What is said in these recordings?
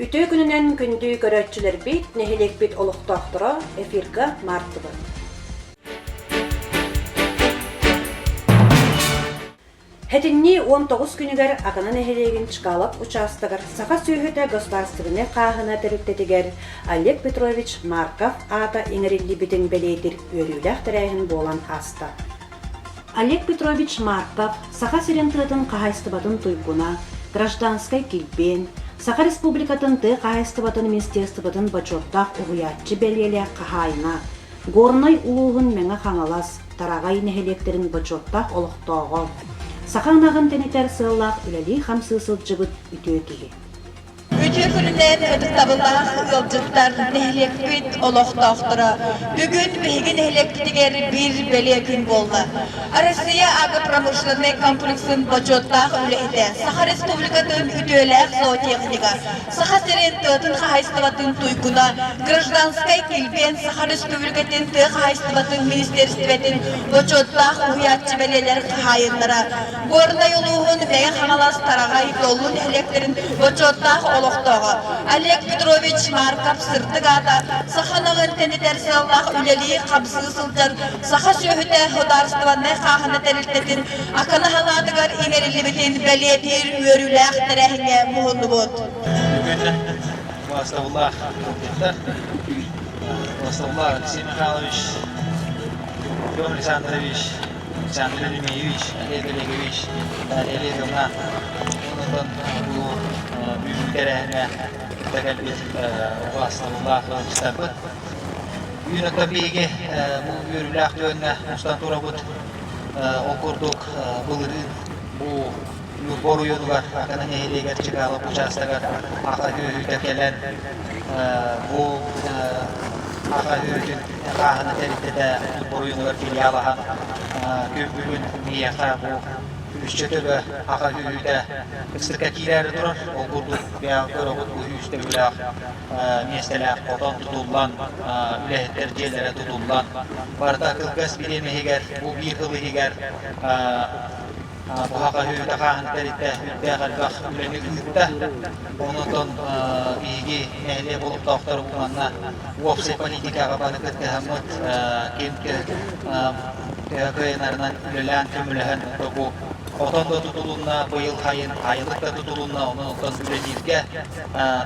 Үтүө күнүнэн күндү көрөөччүлэрбит, нэһилиэкпит олохтоохторо эфирга маартыбыт. Хэтинньи 19 күнүгэр Акана нэһилиэгин Чкалов учаастагар саха сүөһүтэ государственнай хааһына тэрилтэтигэр Олег Петрович Марков аата иҥэриллибитин бэлиэтир үөрүүлээх тэрээһин буолан ааста. Олег Петрович Марков Саха сирин тыатын хаһаайыстыбатын туйгуна, гражданскай килбиэн, Саха Республикатын тыа хаһаайыстыбатын министерствотын бочуоттаах уһуйааччы бэлиэлээх хаһаайына, Горнай улууһун Мэҥэ Хаҥалас, Тараҕай нэһилиэктэрин бочуоттаах олохтооҕо, саха ынаҕын тэнитэр сыаллаах үлэлии-хамсыы сылдьыбыт үтүө киһи. Үтүө күнүнэн ытыктабыллаах ыалдьыттар, нэһилиэкпит олохтоохторо! Бүгүн биһиги нэһилиэкпитигэр биир бэлиэ күн буолла. Россия агропромышленнай комплексын бочуоттаах үлэһитэ, Саха Республикатын үтүөлээх зоотехнига, Саха сирин тыатын хаһаайыстыбатын туйгуна, гражданскай килбиэн Саха Республикатын тыа хаһаайыстыбатын министиэристибэтин бочуоттаах уһуйааччы бэлиэлэр хаһаайыннара, Горнай улууһун Мэҥэ Хаҥалас Тараҕай Доллу нэһилиэктэрин бочуоттаах олохтооҕо Олег Петрович Марков сырдык аата саха ынаҕын тэнитэр сыаллаах үлэлии-хамсыы сылдьар саха сүөһүтэ судаарыстыбаннай хааһына тэрилтэтин Акана салаатыгар иҥэриллибитин бэлиэтиир үөрүүлээх тэрээһиҥҥэ муһуннубут. Бүгүн убаастабыллаах ыалдьыттар, убаастабыллаах Алексей Михайлович, Артем Александрович, Александр Еремеевич, Олег Олегович, Дарья Олеговна онон бу бүгүҥҥү тэрээһиҥҥэ кытта кэлбит убаастабыллаах ыалдьыттарбыт. Бүгүн оттон биһиги бу үөрүүлээх түгэҥҥэ мустан турабыт. Ол курдук былырыын бу Ньурба оройуонугар Акана нэһилиэгэр Чкалов учаастагар аха сүөһүтэ кэлэн бу аха сүөһүтүн хааһына тэрилтэтэ Ньурба оройуонугар филиал аһан күн бүгүн биһиэхэ бу үсчэ төбө аха сүөһүтэ ыксыкка киирээри турар. Ол курдук бэйэҕит көрөҕүт бу үс төбөлөөх миэстэлээх хотон тутуллан, үлэһиттэр дьиэлэрэ тутуллан, барыта кылгас бириэмэ иһигэр, бу биир сыл иһигэр Буһаха үһүтэ хааһын тэрилтэ үрдээх элбэх үлэни ыытта. Онон биһиги нэһилиэк олохтоохторо бу манна уопсай политикаҕа бары кыттыһаммыт ким төһө кыайынарынан үлэлээн көмөлөһөн бу хотон да тутулунна, быйыл хайын айылык да тутулунна, онон оттон үлэлииргэ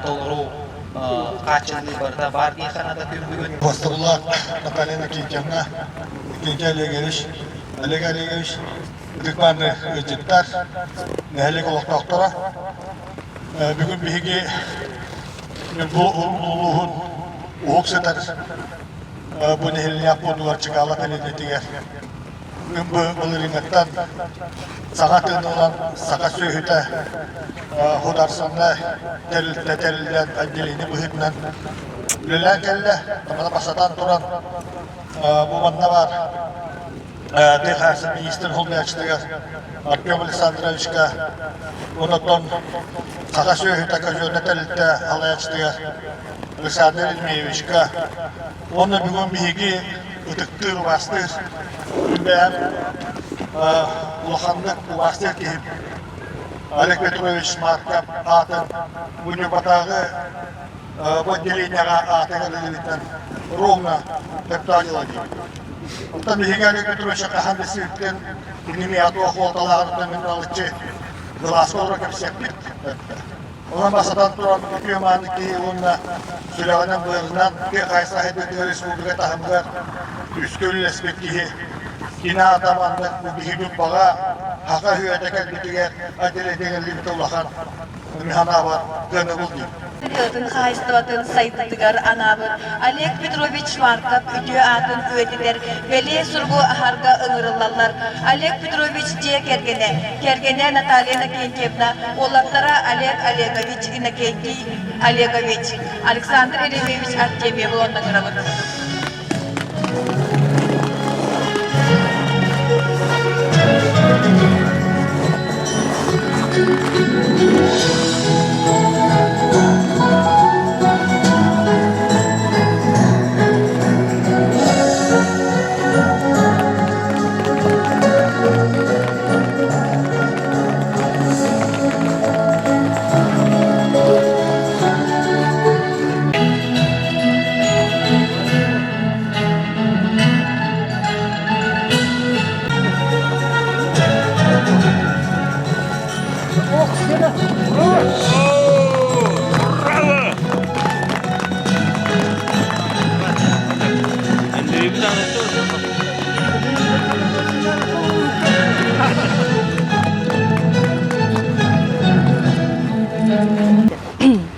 толору хааччыллыы барыта баар диэххэ наада күн бүгүн. Бастабыллаах Наталья Иннокентьевна, Иннокентий Олегович, Олег Олегович, ытык-мааны ыалдьыттар, нэһилиэк олохтоохторо. Бүгүн биһиги Ньурба улууһун уһук сытар бу нэһилиэнньээх пуондугар Чыкаала сэлиэнньэтигэр былырыыҥҥыттан саҥа тыын ылан саха сүөһүтэ Хударсанна тэрилтэ тэриллэн отделение быһыытынан үлэлээн кэллэ. Тамана бастатан туран бу манна баар тыа хаһаайыстыбатын министрин солбуйааччытыгар Артем Александровичка, онтон Саха сүөһүтэ казеннай тэрилтэ салайааччытыгар Александр Еремеевичка уонна бүгүн биһиги ытыктыыр, убаастыыр мин бэйэм улаханнык убаастыыр киһим Олег Петрович Марков аатын бу Ньурбатааҕы бу отделениеҕа аатыгар ылыытын ровно төптөөн диибит. Оттон биһиги Олег Петрович хаһан да сыыттын, кинини туох уолталааҕыттан мин налыччы кылааска олоро кэпсэппит. Онон бастатан туран үтүө мааны киһи уонна сүрэҕинэн-быарынан тыа хаһаайыстыбатыгар республика таһымыгар күүскэ үлэлэспит киһи кини аата маннык бу биһиги баҕа хаха үһүөтэ кэлбитигэр отделение улахан мин санаабар кыанабыл диир. Тыатын хаһаайыстыбатын сайдыытыгар анаабыт Олег Петрович Марков үтүө аатын үйэтитэр бэлиэ суругу аһарга ыҥырыллаллар. Олег Петрович дьиэ кэргэнэ, кэргэнэ Наталья Иннокентьевна, уолаттара Олег Олегович, Иннокентий Олегович, Александр Еремеевич Артемьевы уонна ыҥырабыт.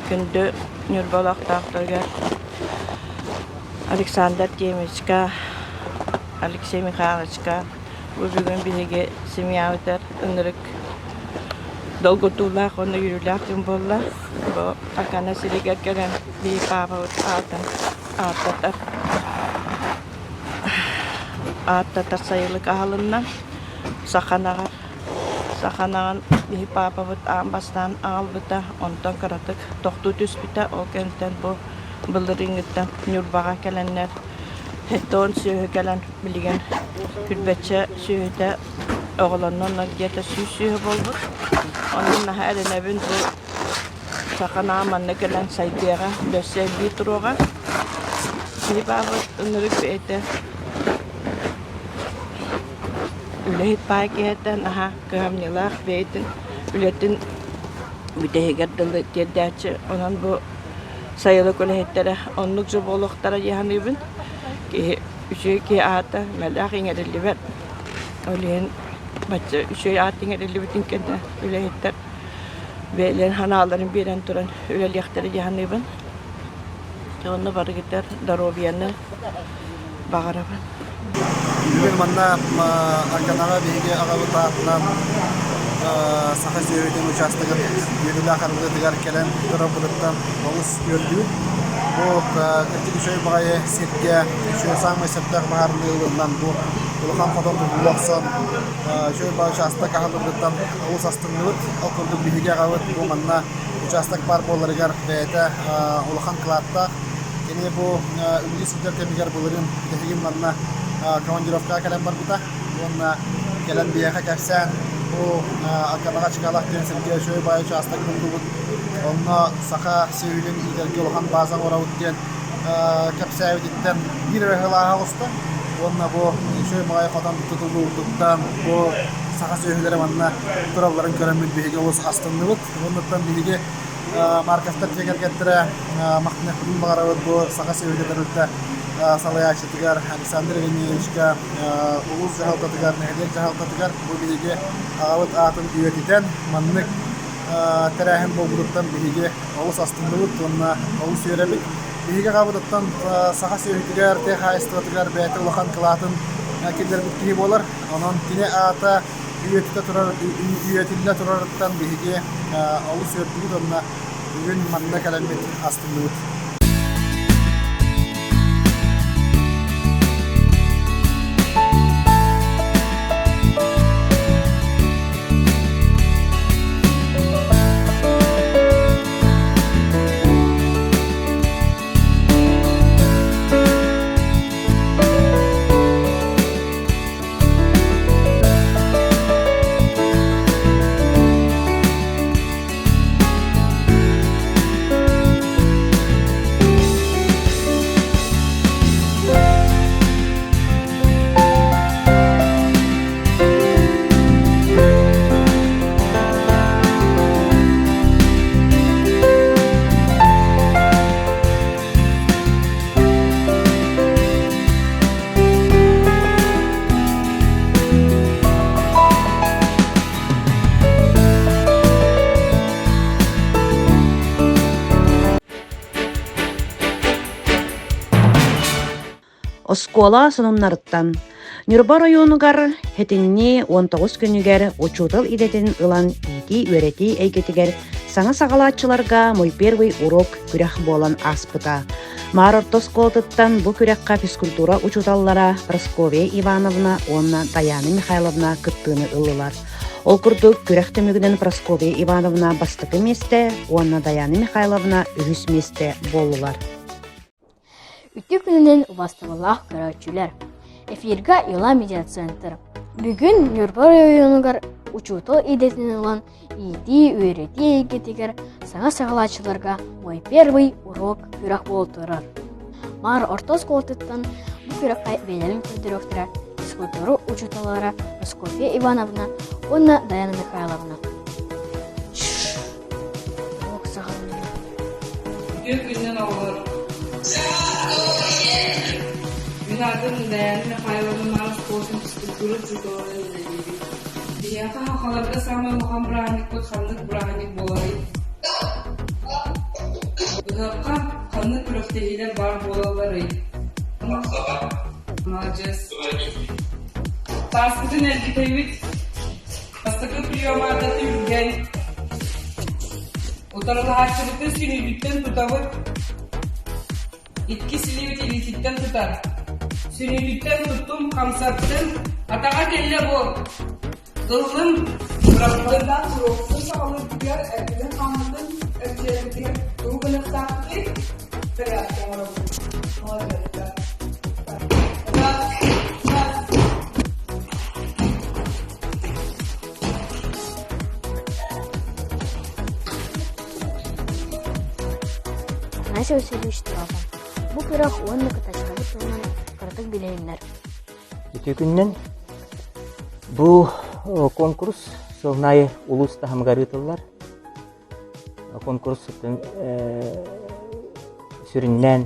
Күндү Ньурба олохтоохторугар Александр Тимовичка, Алексей Михайловичка бу бүгүн биһиги семьябытыгар ынырык долгутуулаах уонна үөрүүлээх күн буолла. Бу Акана сиригэр кэлэн биһиги паапабыт аатын ааттатар ааттатар сайылык аһылынна. Саханаҕар Саханаҕын биһи паапабыт аан бастаан аҕалбыта, онтон кыратык тохтуу түспүтэ. Ол кэнниттэн бу былырыыҥҥыттан Ньурбаҕа кэлэннэр хетон сүөһү кэлэн билигин күрбэччэ сүөһүтэ оҕолонно, онон где-то 100 сүөһү буолбут. Онон наһаа эрэнэбин бу саханаҕа манна кэлэн сайдыаҕа, өссө элбии туруоҕа. Киһи баабыт ынырык бэйэтэ Үлэһит баай киһиттэн наһаа кыһамньылаах бэйэтин үлэтин бүтэһигэр дылы тиэрдээччи. Онон бу сайылык үлэһиттэрэ оннук же буолуохтара дии саныыбын. Киһи үчүгэй киһи аата мэлээх иҥэриллибэт. Ол иһин бачча үчүгэй аат иҥэриллибитин кэннэ үлэһиттэр бэйэлэрин санааларын биэрэн туран үлэлиэхтэрэ дии саныыбын. Онно барыгытыгар доруобуйаны баҕарабын. Бүгүн манна Арканаҕа биһиги аҕабыт аатынан Саха сүөһүтүн учаастагын үөрүүлээх арыллыытыгар кэлэн турарбытыттан олус үөрдүбүт. Бу кырдьык үчүгэй баҕайы сиргэ үчүгэй саамай сөптөөх быһаарыныы ылыллан бу улахан хотон тутулла охсон үчүгэй баҕайы учаастак аһыллыбытыттан олус астынныбыт. Ол курдук биһиги аҕабыт бу манна учаастак баар буоларыгар бэйэтэ улахан кылааттаах. Кини бу үлэлии сылдьар кэмигэр былырыын бүтэһигин манна командировкаҕа кэлэн барбыта уонна кэлэн биһиэхэ кэпсээн бу Аканаҕа Чкалов диэн сиргэ үчүгэй баай учаастак буллубут. Онно саха сүөһүтүн иитэргэ улахан бааза оҥоробут диэн кэпсээбититтэн биир эрэ сылааһа оҕуста уонна бу үчүгэй баҕайы хотон тутуллубутуттан бу саха сүөһүлэрэ манна туралларын көрөммүт биһиги олус астынныбыт. Оннуттан биһиги Марковтар дьиэ кэргэттэрэ махтаныахпытын баҕарабыт бу Саха сүөһүтэ тэрилтэ салайааччытыгар Александр Еремеевичка, улуус дьаһалтатыгар, нэһилиэк дьаһалтатыгар бу биһиги аҕабыт аатын үйэтитэн маннык тэрээһин буолбутуттан биһиги олус астынныбыт уонна олус үөрэбит. Биһиги аҕабытыттан саха сүөһүтүгэр, тыа хаһаайыстыбатыгар бэйэтэ улахан кылаатын киллэрбит киһи буолар. Онон кини аата үйэтитэ турар, үйэтиллэ турарыттан биһиги олус үөрдүбүт уонна бүгүн манна кэлэммит астынныбыт. Оскуола сонуннарыттан Ньурба оройуонугар сэтинньи 19 күнүгэр учуутал идэтин ылан иитии-үөрэтии эйгэтигэр саҥа саҕалааччыларга «Мой первый урок» күрэх буолан ааспыта. Маар орто оскуолатыттан бу күрэххэ физкультура учууталлара Прасковья Ивановна уонна Таяна Михайловна кыттыыны ыллылар. Ол курдук, күрэх түмүгүнэн Прасковья Ивановна бастакы миэстэ уонна Даяна Михайловна үһүс миэстэ буоллулар. Үтүө күнүнэн убастабыллаах көрөөччүлэр! Эфирга Ила медиацентр. Бүгүн Ньурба оройуонугар учуутал идэтин ылан иитии-үөрэтии эйгэтигэр саҥа саҕалааччыларга «Мой первый урок» күрэх буола турар. Маар орто оскуолатыттан бу күрэххэ бэйэлэрин көрдөрүөхтэрэ физкультура учууталлара Прасковья Ивановна уонна Даяна Михайловна. Уруок саҕаланар. Үтүө күнүнэн оҕолор! Мин аатым Даяна Михайловна Маар оскуолатын физкультура учууталынан үлэлиибин. Биһиэхэ сахаларга саамай улахан бырааһынньыкпыт ханнык бырааһынньык буоларый? Ыһыахха ханнык күрэхтэһиилэр баар буолалларый? Маладьыас. Тааспытын эргитэбит. Бастакы прием аата түргэн. Утарылаһааччыбытын сүнньүтүттэн тутабыт. Иккис илиибит илиититтэн тутар. Сүнньүтүттэн туттум, хамсаттым. Атаҕа кэллэ бу. Ыллым, бырахтым. Уруокпутун саҕалыырбытыгар эргинэн хааммытын эрчийэрбитигэр тугу гыныахтаахпытый? Порядка оҥоробут. Молодецтар. Раз, раз. Афанасий Васильевич Трапов бу күрэх уонна кытаччылабыт туһунан кыратык билиһиннэр. Үтүө күнүнэн бу конкурс сылын аайы улуус таһымыгар ыытыллар. Конкурс сүрүннээн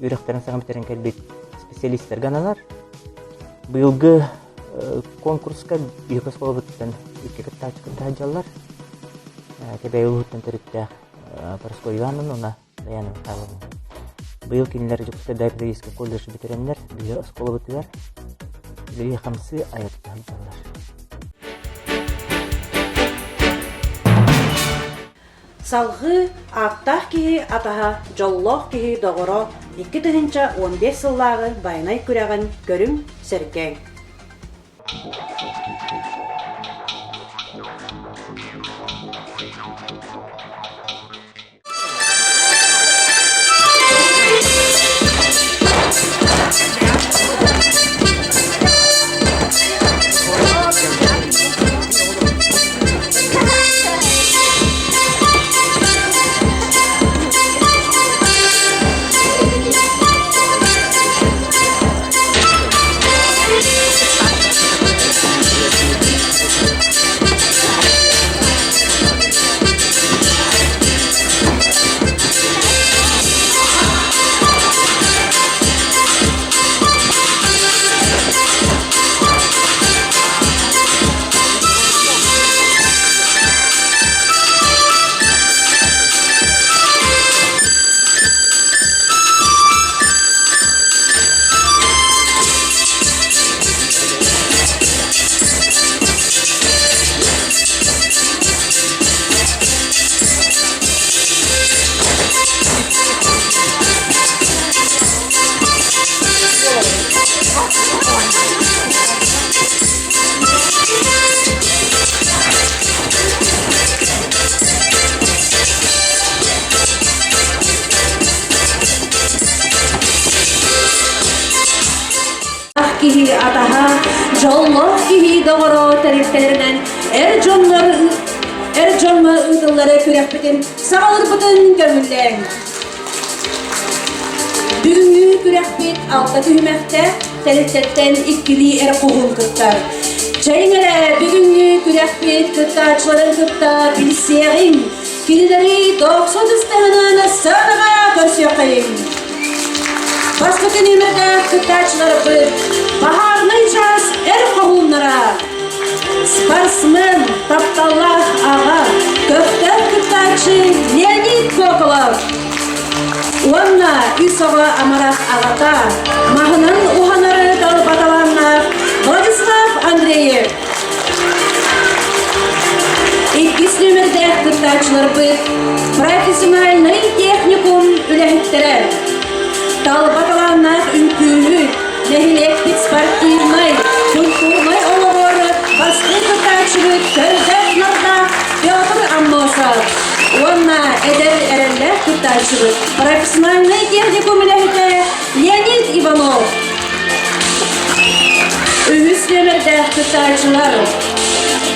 үөрэхтэрин саҥа бүтэрэн кэлбит специалистарга ананар. Быйылгы конкурска биһиги оскуолабытыттан икки кыттааччы кытта сылдьаллар. Кэбээйи улууһуттан төрүттээх Парасковья Ивановна уонна Даяна Михайловна. Быйыл кинилэр Дьокуускайдааҕы педагогическай колледж бүтэрэннэр биһиги оскуолабытыгар үлэлии-хамсыы айа тута сылдьаллар. Салҕыы ааттаах киһи атаһа, дьоллоох киһи доҕоро 2015 сыллааҕы Байанай күрэҕин көрүҥ, сэргээҥ. Киһи атаһа, дьоллоох киһи доҕоро тэрилтэлэринэн эр дьоннор эр дьоҥҥо ыытыллары күрэхпитин саҕалырбытын көҥүллээҥ. Бүгүҥҥү күрэхпит алта түһүмэхтэ тэрилтэттэн иккилии эр хоһуун кыттар. Чэйиҥ эрэ, бүгүҥҥү күрэхпит кыттааччыларын кытта билсиэҕиҥ. Кинилэри дохсун ыстаһынан сыанаҕа көрсүөххэйиҥ. Бастакы нүөмэрдээх кыттааччыларбыт баһаарынай чаас эр хоһууннара спортсмен, тапталлаах аҕа, көхтөөх кыттааччы Леонид Коколов уонна үс оҕо амарах аҕата, маһынан уһанары талбаталааннаах Владислав Андреев. Иккис нүөмэрдээх кыттааччыларбыт профессиональнай техникум үлэһиттэрэ. Талба талааннаах үҥкүүһүт, нэһилиэкпит спортивнай, культурнай олоҕор бастыҥ кыттааччыбыт көрдөөх нардаах Петр Аммосов уонна эдэр эрэллээх кыттааччыбыт профессиональнай техникум үлэһитэ Леонид Иванов. Үһүс нүөмэрдээх кыттааччылар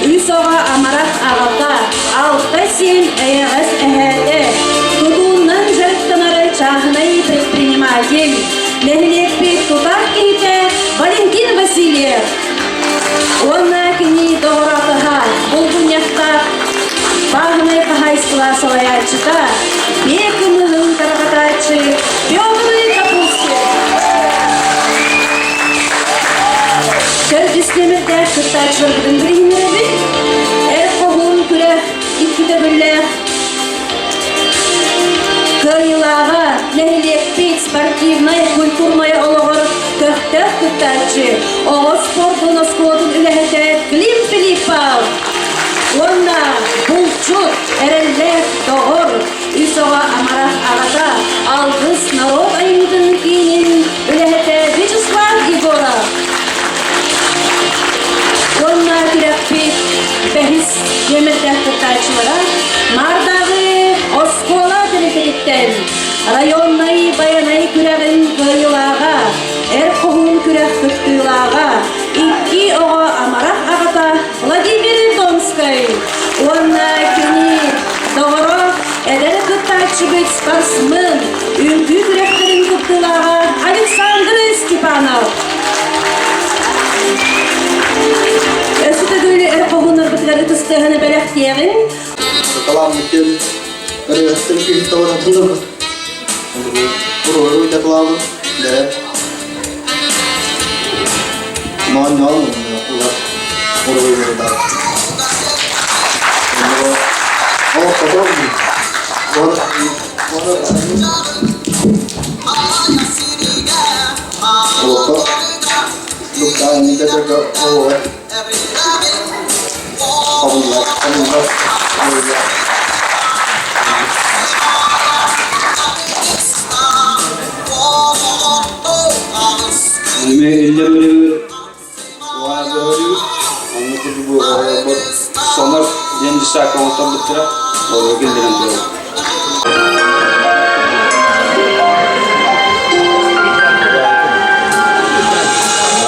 үс оҕо амарах аҕата, алта сиэн эйэҕэс эһээтэ, тутуунан дьарыктанар чааһынай предприниматель, нэһилиэкпит тутаах киһитэ Валентин Васильев уонна кини доҕоро-атаһа булгунньахтаах бааһынай хаһаайыстыба салайааччыта, биэ кымыһын тарҕатааччы Петр Капустин. Төрдүс нүөмэрдээх кыттааччыларбытын билиһиннэрэбит. Эр хоһуун күрэх икки төгүллээх. Кыайыылааҕа нэһилиэкпит спортивнай, культурнай олоҕор көхтөөх кыттааччы, оҕо спордун оскуолатын үлэһитэ Клим Филиппов уонна булчут, эрэллээх доҕор, үс оҕо амарах аҕата, Алгыс норуот айымньытын киинин үлэһитэ Вячеслав Егоров уонна күрэхпит бэһис нүөмэрдээх кыттааччылара Маардааҕы оскуола тэрилтэтиттэн районнай байанай күрэҕин кыайыылааҕа, эр хоһуун күрэх кыттыылааҕа, икки оҕо амарах аҕата Владимир Донскай уонна кини доҕоро эдэр кыттааччыбыт спортсмен, үҥкүү күрэхтэрин кыттыылааҕа Александр Степанов. Өссө төгүл эр хоһууннарбытыгар ытыстыһаны бэлэхтиэҕиҥ. Талааммытын ырыаһыттан киһи табанатыннарбыт. Уруһуйу татылаабын бэрэ. Моонньоон улар уруһуйлардар. Ол Олоххо луктаан оҕо хомуллар хомуллар Эми иллэ Уһаабыһырыы, онно курдук оҕолорбор сонор диэн дьыссаакка оҥотторбуттара, олору киллэрэн турабын.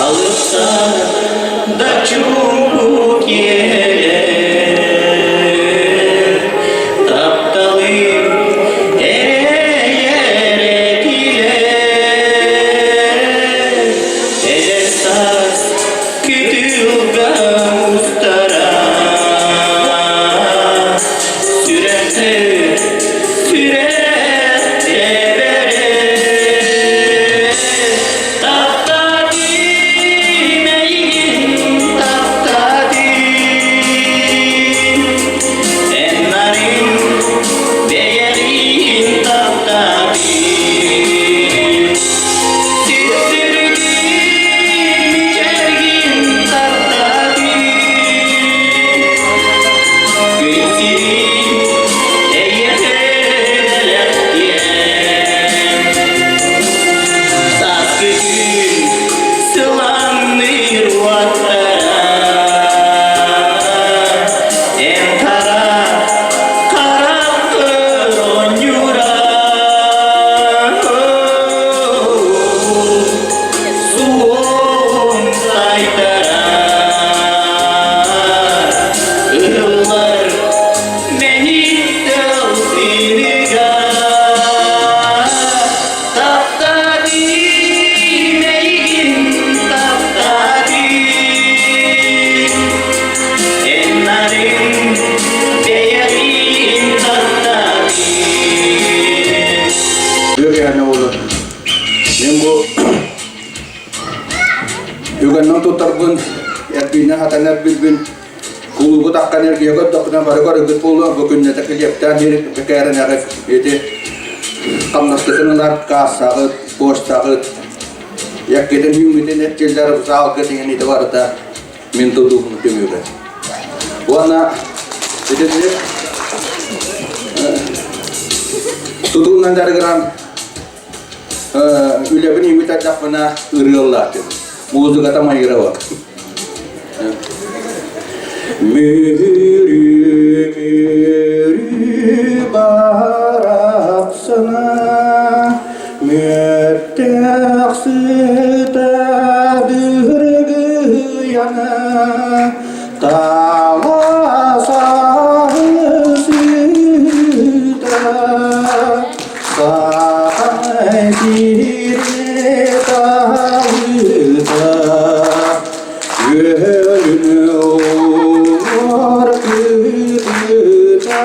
Алыстан да чуҥкук иэрэр, тапталым эрэйэр этилэр. Эдэр саас күтүлгэ устара сүрэхсит сүрэх тэбэрэ таптаатым эйигин таптаатым эн нарын бэйэҕин таптаатым. Эн хара харахтар оонньуура суон сайтара ыллар мэниттэл синига таптадым эйигин таптадым эн нарын бэйэҕин таптадым. Үөрүйэни olur. Мен бу үгэннэн туттарбын, эрбиинэ хатан эрбилбин, кулуубу таххан эргийэ көрдөхпүнэ бары көрүгүт буолуо, бу күннэтэ килиэптээн кээрэн эҕит ити хамнаскытын ылар каассаҕыт, почтаҕыт, яккитин үүммүтүн эрчиллэр саалгыт иҥин ити барыта мин тутуум түмүгэ. Уонна итинник тутуунан дьарыгыран үлэбин үүммүт ардахпына ырыаллаатым. Музыката майгыра бар. Мүрү мүрү барахсана мүөттээх сыта дыргыйана таласа сыта сахай сири талыта үөлүнү ор кытыта.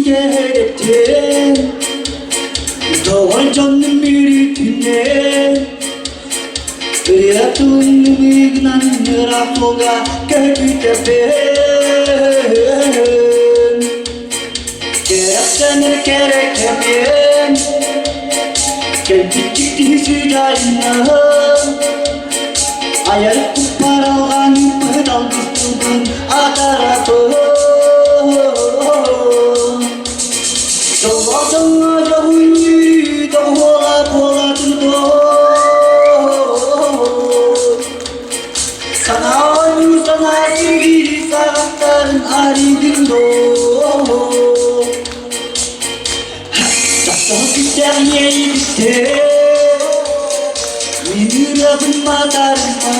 Кириҥкэһэрэттэн Доҕор дьоннум мүрүтүнэн Ырыа тылын ыраах суолга көтүтэбин Кэрэхсэнэр кэрэ кэмин Кэлбит дьикти сүдайынан Айар куппар алҕан алгыстылбын атарабын Дьоллоох дьоҥҥо дьоһун үөрүү доҕуһуола буолатын Санаа оонньуу санаа сиргиир саҕахтарын арыйдыҥ доо Таптал күүстээх иэйиитэ Мин ырыабын матарыма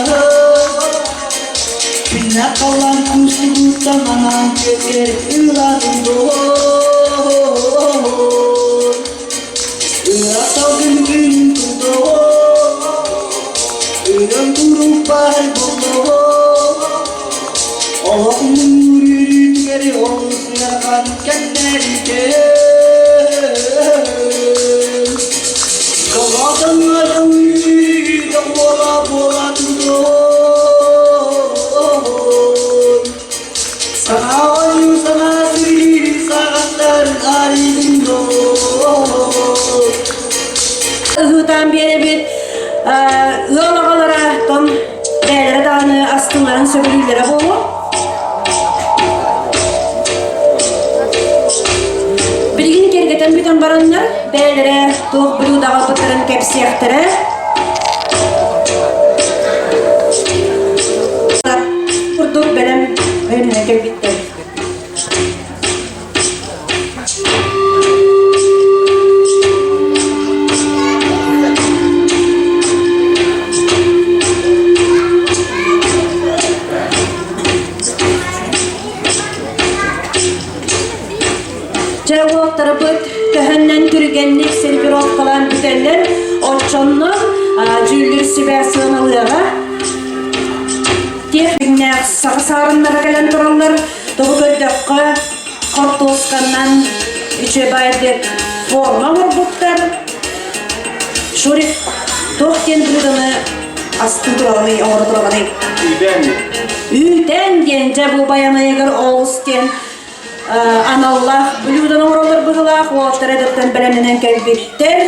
Күннэх халлаан куустугуттан анаан күөтэр ылатын доо Ыра салгын күнүн тутоо Ырам турук баар боллоо Олох үөрүүтүгэр олус ыарахан кэмнэргэ Ыһыытаан биэрэбит ыал аҕалара том бэйэлэрэ даҕаны астыыларын сөбүлүүллэрэ буолуо. Билигин киэргэтэн бүтэн бараннар бэйэлэрэ туох блюдо аҕалбыттарын кэпсиэхтэрэ. Курдук бэлэм бэлэмнэнэн кэлбиттэр. Дьэ уолтарбыт төһөннөн түргэнник сервировкалаан бүтэллэр, оччонно дьүүллүүр сүбэ сыаналыаҕа. Техникнээх саха саарыннара кэлэн тураллар. Тоҕу көрдөххө, хортуосканнан үчүгэйдик форма оҥорбуттар. Шурик, туох диэн блюдоны астыы туралыный, оҥоро туралыный? Үүтэн. Үүтэн диэн дьэ бу байанайыгар олус диэн. аналлаах блюданы оҥороллор быһыылаах, уолаттар эдэттэн бэлэмнэнэн кэлбиттэр.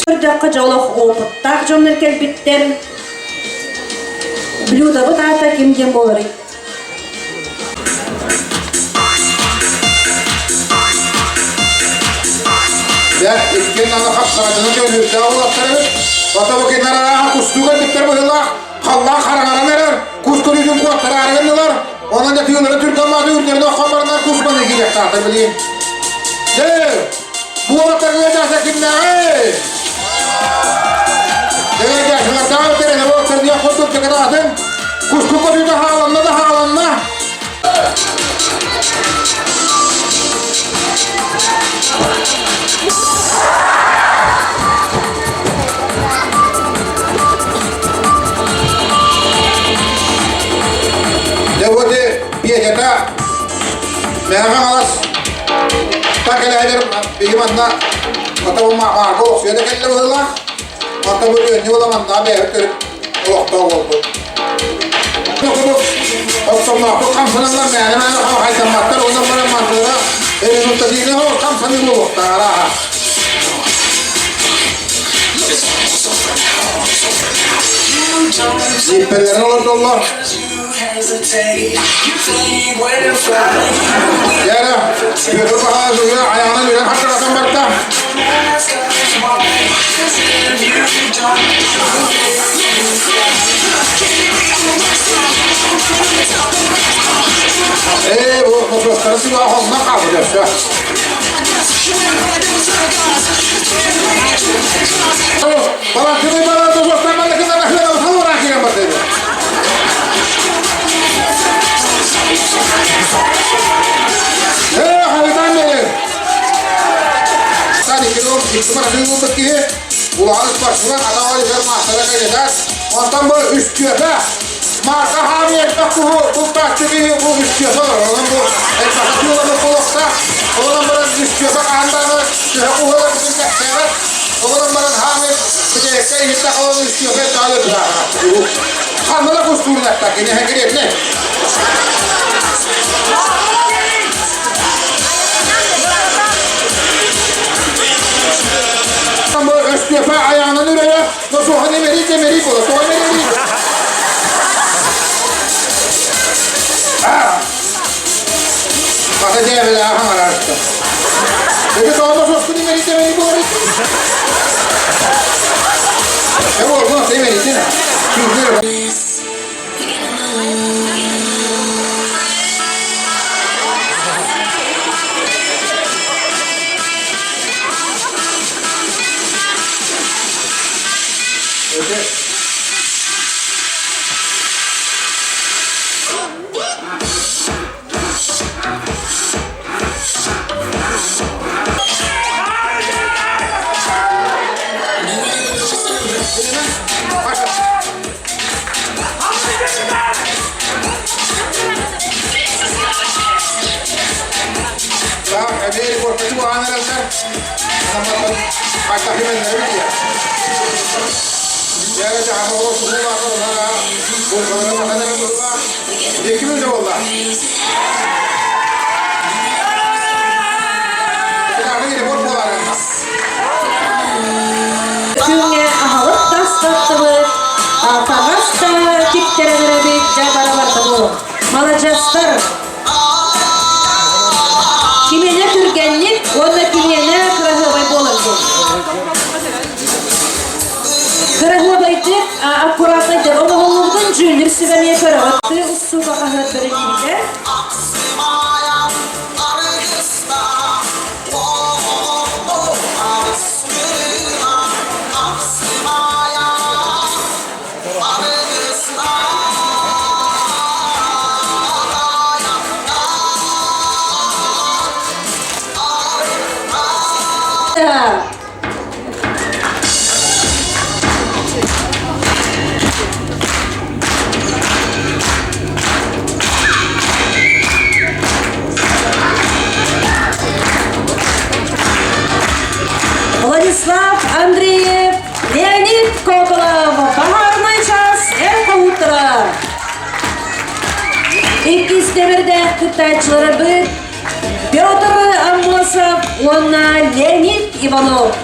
Көрдөххө дьолох опыттаах дьоннор кэлбиттэр. Блюдабыт аата ким диэн буоларый? Дьэ, иккиэн аны хапсаҕайданан төлүүрдээх уолаттар эбит. Ото бу кинилэр арааһа кустууга бүттэр быһыылаах, халлаан хараҥаран эрэр, кус көрүүтүн куоттараары гыннылар. Онон да тыылара түргэн мааты үрдэрин оххон бараннар кус маны киириэхтаахтар билигин. Дьэ, бу уолаттарга дьааса кимнээҕий? Дьэ, дьаасылардаах тэрэнэ уолаттар диэх курдук дьакытаатын. Куску көтүүтэ хааланна да хааланна. Дьэ вот Петята Мэҥэ Хаҥалас кэлээдэр биһи манна Ата Маарга олохсуйа да кэллэ быһыылаах. Онтон бу үөннү була манна бэйэбит төрүт олохтоох буолбут. Охсомноохтук хамсаналлар мээнэ-мээнэ хайдамматтар уонна баран мантыга результативный хамсаныы буолуохтаах арааһа. Зиппелерин олордоллор. Яра, Петр Михайлович айаҕынан үрэн хаттаратан барда. Ээ, бу носуостары сыла хонно хаалбыт өссө. Балантыны баран носуостар балакына бахыра салура киирэн бардыгы. Ээ, хайытан бери. Киһи улахан спортсмен атаҕар иһэр маастара кандидат. Онтон бу үстүөпэ Марка хаамыы элбэх куһу бултааччы киһи бу үстүөпэ олорор. Онон бу элбэх тыыланы олохтоох. Онон баран үстүөпэ хаһан даҕаны төһө куһулар бүтүн кэпсээбэт. Онон баран хаамыы бүтэһиккэ иһиттэх олорон үстүөпэ элбэҕи өлбүтааҕа. Ханна да кустуурун эттэ кини конкретный. Өстүөпэ айаҕынан үрэрэ, носуоһун эмэрий эмэрий буола, тоҕо эмэрий? Хата дьээбэлээх хаҥараарта. Эти тоҕо носуоскун эмэрий эмэрий буолар? Э буолбун, эмэрийдин. Күҥҥэ аһылык тастаттыбыт, таҥас да тиктэрэн эрэбит, дьэ бара барда буолуҥ. Маладьыастар! Кимиэнэ түргэнник уонна кимиэнэ кыраһыабай буолар дуу? Кыраһыабайдык, аккуратнайдык оҥоһуллубутун дьүүллүүр сүбэ эмиэ көрөҕүт. Тыы устууга хаһыат бэриллибитэ. Владислав Андреев, Леонид Коколов, баһаарынай чаас. кыттааччыларыбыт Петр Аммосов уонна Леонид Иванов.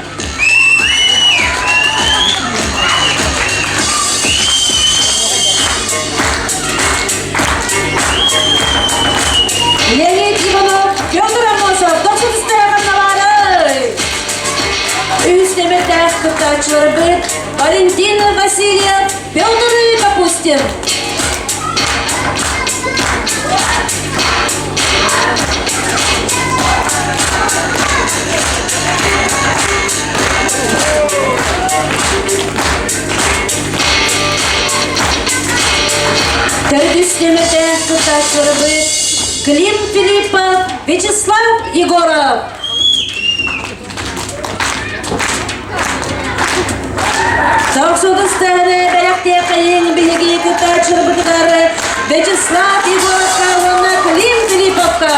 Леонид Иванов, Петр Аммосов, дохсутустара ханналаары! Үс нөмердээх кыттааччыларбыт Валентин Васильев, Петр Капустин. Төрдүс нөмердээх кыттааччыларбыт Клим Филиппов, Вячеслав Егоров. Тохсудустааны бэлэхтиэххэйиҥ биһиги кыттааччыларбытыгар Вячеслав Егоровка уонна Клим Филипповка.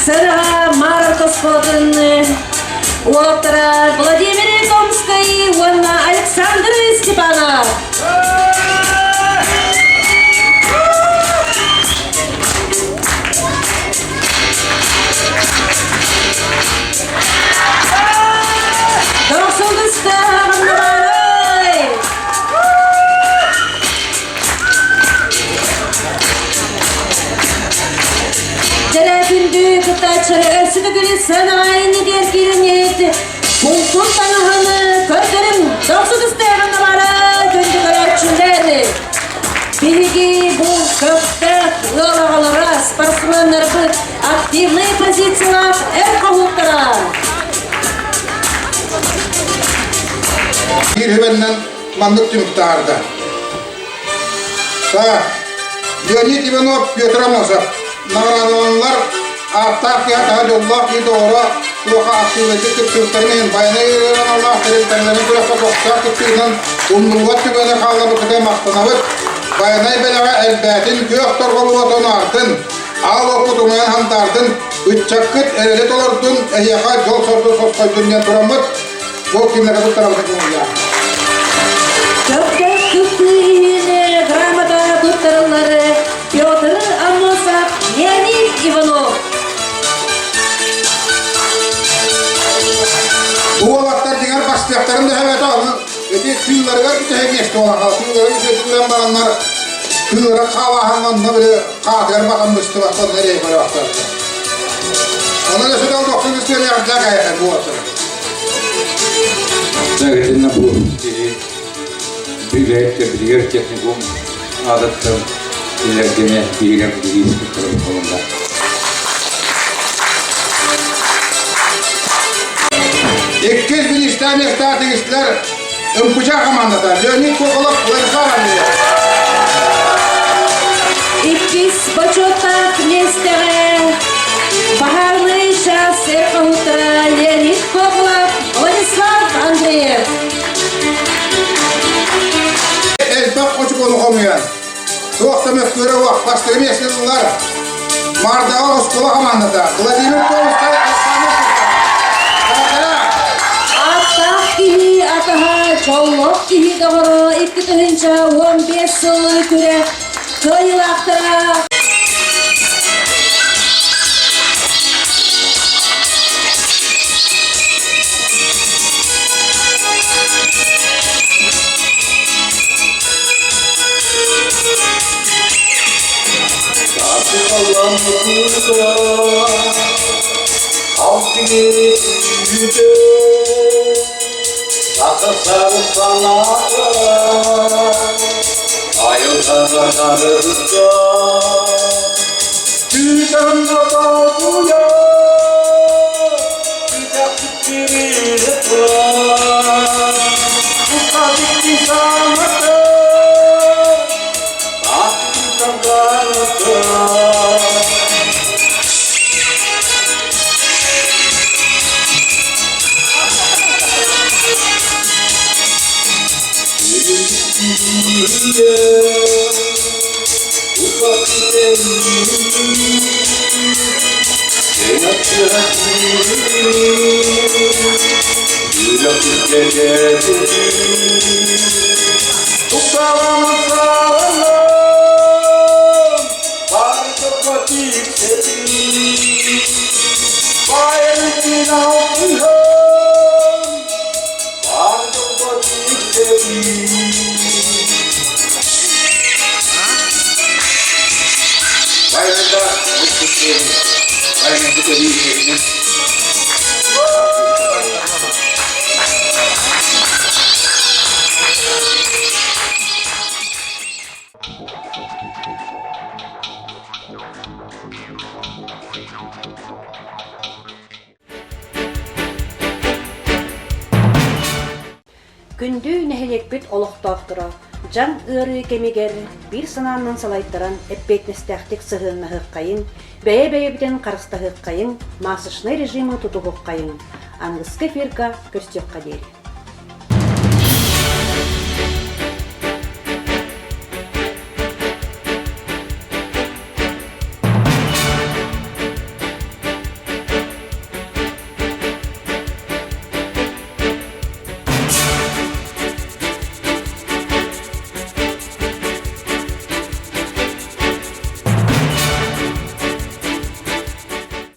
Сыраҕа Марк оскуолатын уолаттара Владимир Томскай уонна Александр Степанов. Дьэрэ күндү кыттааччылары өссө төгүл сыанаҕа иннигэр киирэҥҥит бултун таҥаһын көрдөрүҥ дохсутустааҕын баара күндү көрөөччүлэр биһиги бу көхтөөх ыал аҕалара спортсменнарбыт активнай позициялаах эр хоһууттара Биир хүбэннэн маннык түмүк таһаарда. Так, Леонид Иванов, Петр Амосов наҕараадаланаллар ааттаах киһи атаһа дьоллоох киһи доҕоро туоха актыыбайдык кыттыбыттарын иһин байанай ыарыылаах тэрилтэлэрин күрэххэ көхтөөх кыттыытынан умнуллубат түгэни хаалларбыккытыгар махтанабыт. Байанай бэлэҕэ элбээтин, күөх торҕо уотун аартын, аал оккут умайан хантаардын, ыччаккыт эрэли толордун, эһиэхэ дьол-соргу сосхойдун диэн тураммыт, Бу кинилэргэ туттарабыт көҥүллээх. Көхтөөх кыттыы иһин грамота туттарыллар Петр Аммосов, Леонид Иванов. Бу уолаттар дьиҥэр бастыахтарын да сөбөтө ону ити тыыларыгар бүтэһик миэстэ буолан тыыларыгар үчүгэйдик бараннар тыылара хаалааһыҥҥа онно били хаатыгар батан быстыбакка онно эрэйи көрө Онон өссө да дохсун үстүөнэҕирдээх эһэ буолар. Итиннэ бу киһи билэр техникум аадаттан илэргэнэ биһигэр биһиги туттарар Иккис бириистээх миэстэҕэ тигистилэр Ымпыча хамаандата Леонид Коколов, Владислав Андреев. Иккис бочуоттаах миэстэҕэ баһаарынай чаас эр хоһууттара Леонид Коколов, Владислав Андреев. Элбэх очукуону хомуйан, туох да мөккүөрэ суох бастакы миэстэни ыллар Мардаҕа оскуола хамаандата Владимир Томскай, Александр Ааттаах киһи атаһа, дьоллоох киһи доҕоро 2015 сыл күрэх кыайыылаахтара Күндү нэһилиэкпит олохтоохторо дьаҥ ыарыы кэмигэр биир санаанан салайтаран эппиэтинэстээхтик сыһыаннаһыаххайыҥ, бэйэ-бэйэбитин харыстаһыаххайыҥ, масочнай режимы тутуһуоххайыҥ. Аныгыскы эфирга көрсүөххэ диэри.